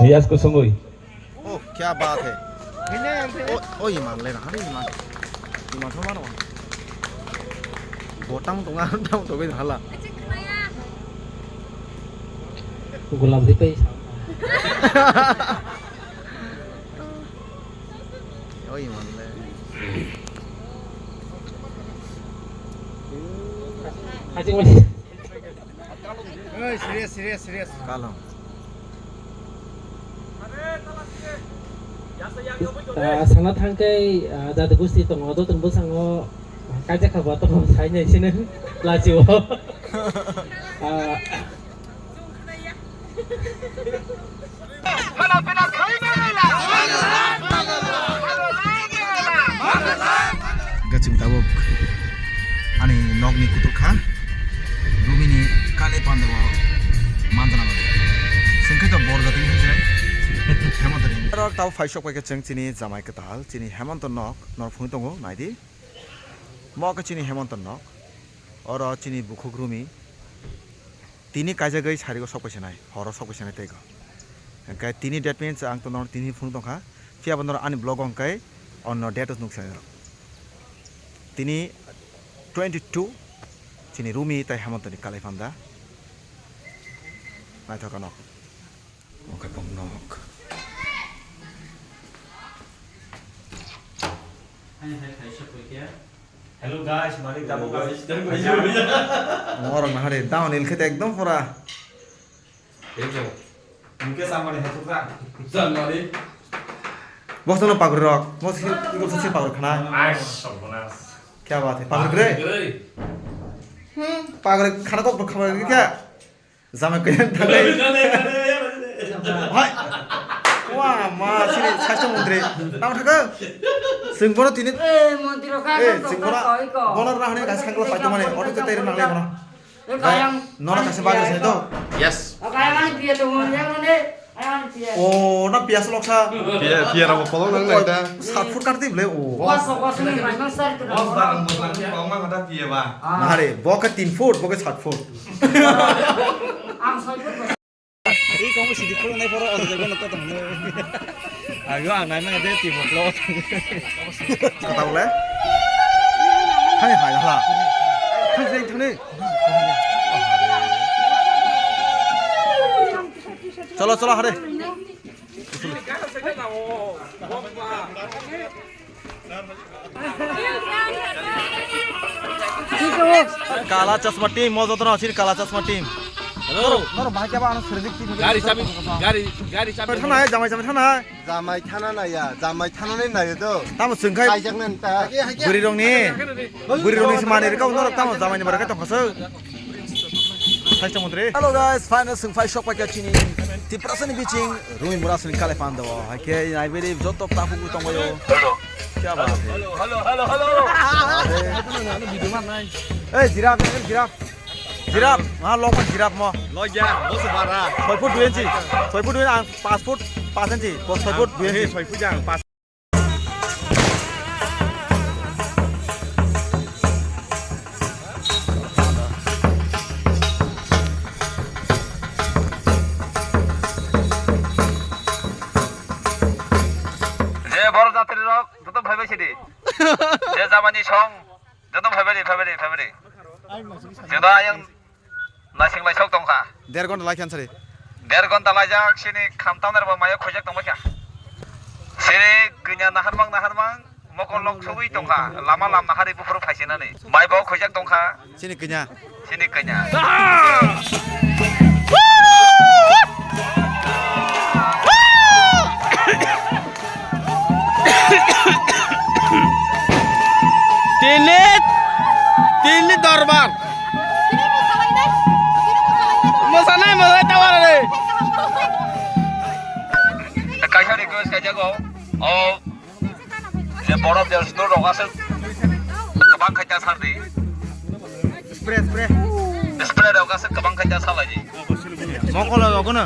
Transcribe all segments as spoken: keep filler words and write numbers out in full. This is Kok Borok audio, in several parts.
Yes, kusungwi. Oh, kya baat hai. Oh, oh, iman le na, iman. Iman sama na. Botang tunga, tang tunga hala. Gulam di pe. Oh, iman le. Hajing masih. Oi, serious, serious, serious. Kalong. Ah, sana thangkai, ah, jati gusti tongo, joto bwskango kaijak kha bo tongo, sainai sini lachio. Ah, Gaching tabuk ani nokni kutuk kha. Rumini kale pandao manjana bagwi. Sengkhe to bor jatwi hwnjai. Hemantoni. Oro tabo phai sok pai khe chwng chini jamai kwtal, chini Hemanto nok, nok phunui tongo, naidi. Mo khe chini Hemanto nok. Oro chini bukhuk Rumi. Tini kaijagwi sarigo sok paisanai, horo sok paisanai teigo. Hwnkhe tini date means ang to norok tini phunuk tongkha. Phiya bo norok ani vlog o hwnkhe onno date o nuk sanai norok. Tini twenty two chini Rumi tai Hemanto ni kalai panda. Naithok anw. Oke, pok nok. Hello guys, malik jabo kami. Morok nahari down hill khete ekdom pura. Mukesh Ambani hetu ka. Janmani. Bos no pagri rok, bos si, bos si pagri khana. Ai, sabbonas. Kya baat hai, pagri gre? Pagri gre. Hmm, pagri khana kok khamar kya? Jamai kaya thangwi. Hai. Wa ma sini sasthya montri. Tamo thaka. Sing bono tini. Eh, montri rok ka. Eh, sing bono. Bono rahani gas khanglo paito mane. Oto te teri nangle bono. Eh, kayang. Nona kasi bagri sai to. Yes. Oh, kayang ani piya to mon yang ne. Oh, na piyas loksa. Piya, piya ramo kolong nang nai ta. Sat foot kar di ble, oh. Bos, bos, ni mas, mas, sar tu. Bos, barang, bos, barang, kau mah ada piya, ba? Nah, re, bo ke tin foot, bo ke sat foot. Ang soi foot. Ei, kamu sidi kolong nai poro, ada jago nonton tong. Ayo, ang nai mang ada tim lo. Kata boleh? Hai, hai, hala. Hai, hai, hai. Chalo, chalo, hare. Kala chasma team, mo jotono sini kala chasma team. Hello. Noro, noro bahai kya ba ano serdik team. Gari chabi, gari, gari chabi. Thana hai, jamai jamai thana hai. Jamai thana naya, jamai thana nai nayo do. Tamo sengkhai. Kaijak nan ta. Buri rongni. Buri rongni semani rika uno tamo jamai ni barka tong khasuk. Saichung mantri. Hello guys, final sung fai sok paikha chini. Tiprasani biching, Rumi Murasani kale pando. Haike nai beri joto tapu ku tongbayo. Hello. Kya baat hai? Hello, hello, hello, hello. Hey, giraffe, giraffe. Giraffe, ha, lokman giraffe mo. Logya, bosu bara. Soi foot dua inchi. Soi foot dua inchi, ang pas foot pas inchi. Bos soi foot dua inchi. Soi foot jang pas. Je boro jatri rok, joto bhai bai sidi. Je jamani song, joto bhai bai, bhai bai, bhai bai. Joto ayang Naising laisok tongkha. Der gonta lai khansari. Der gonta laijak sini khamtam nerbo mayo khojak tongbaikha. Sini kanya naharmang naharmang mokol lok sugui tongkha. Lama lam nahari buphuru phaisinani. Mai bo khojak tongkha. Sini kanya. Sini kanya. Tini, tini dorbar. Mosanai, mosanai tawar re. Kaisa request kaijago. O, je borok je sdor rok aswk kwbang khaita sardi. Spray, spray. Spray rok aswk kwbang khaita salaidi. Mokol rok no.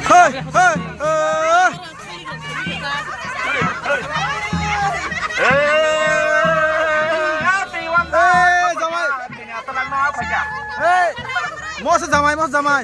Hey, hey, hey. Hey, jamai. Hey, moso jamai, moso jamai.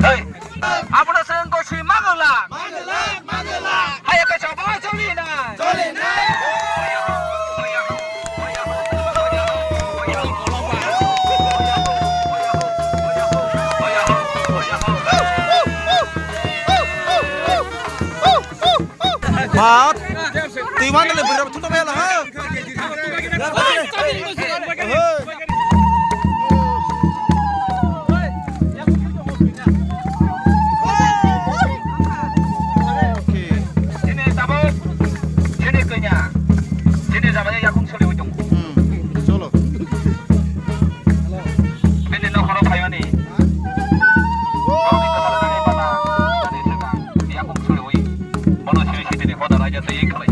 Hey, abono chwng kosi magwlak. Magwlak, magwlak. Hai, kaisa bo choli nai. Choli nai. Bat. Tiwan le bira thum ya la ha. Chini tabuk, chini kanya, chini jamani yakung soli ujung. Hmm, cholo. Bini nokhoro phaiwani. Borokni kwtal nani bana, nani swkang, yakung soli ui. Bono siri sitini hoda raja tei khalai.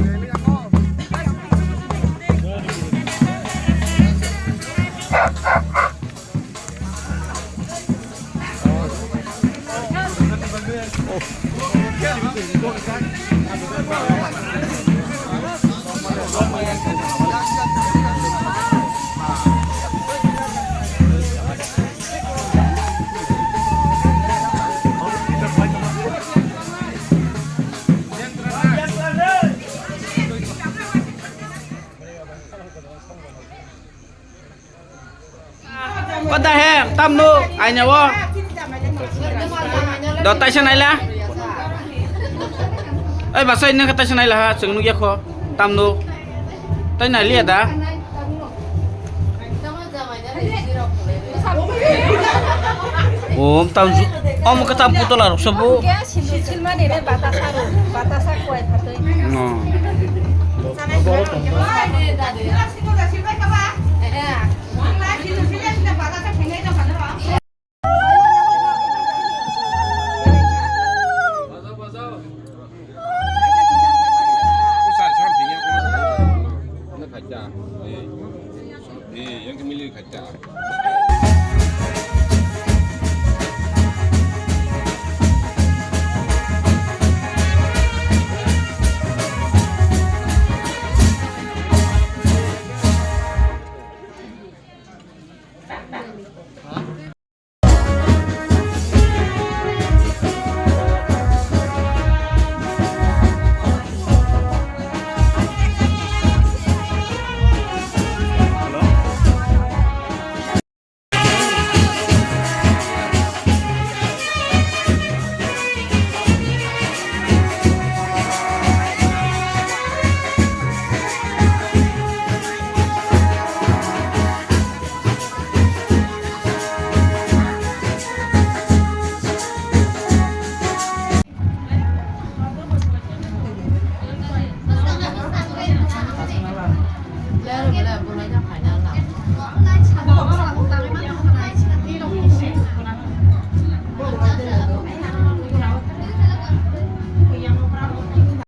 What the hell? Tamno, aina wo. Do taisa naila. Oi, basai nang taisa naila ha, chwng nukya kho. Tamno. Tai nailiya da. Om tam, om ka tam putola rok sabu. Silmani re batasa ro, batasa kwai phatwi. No.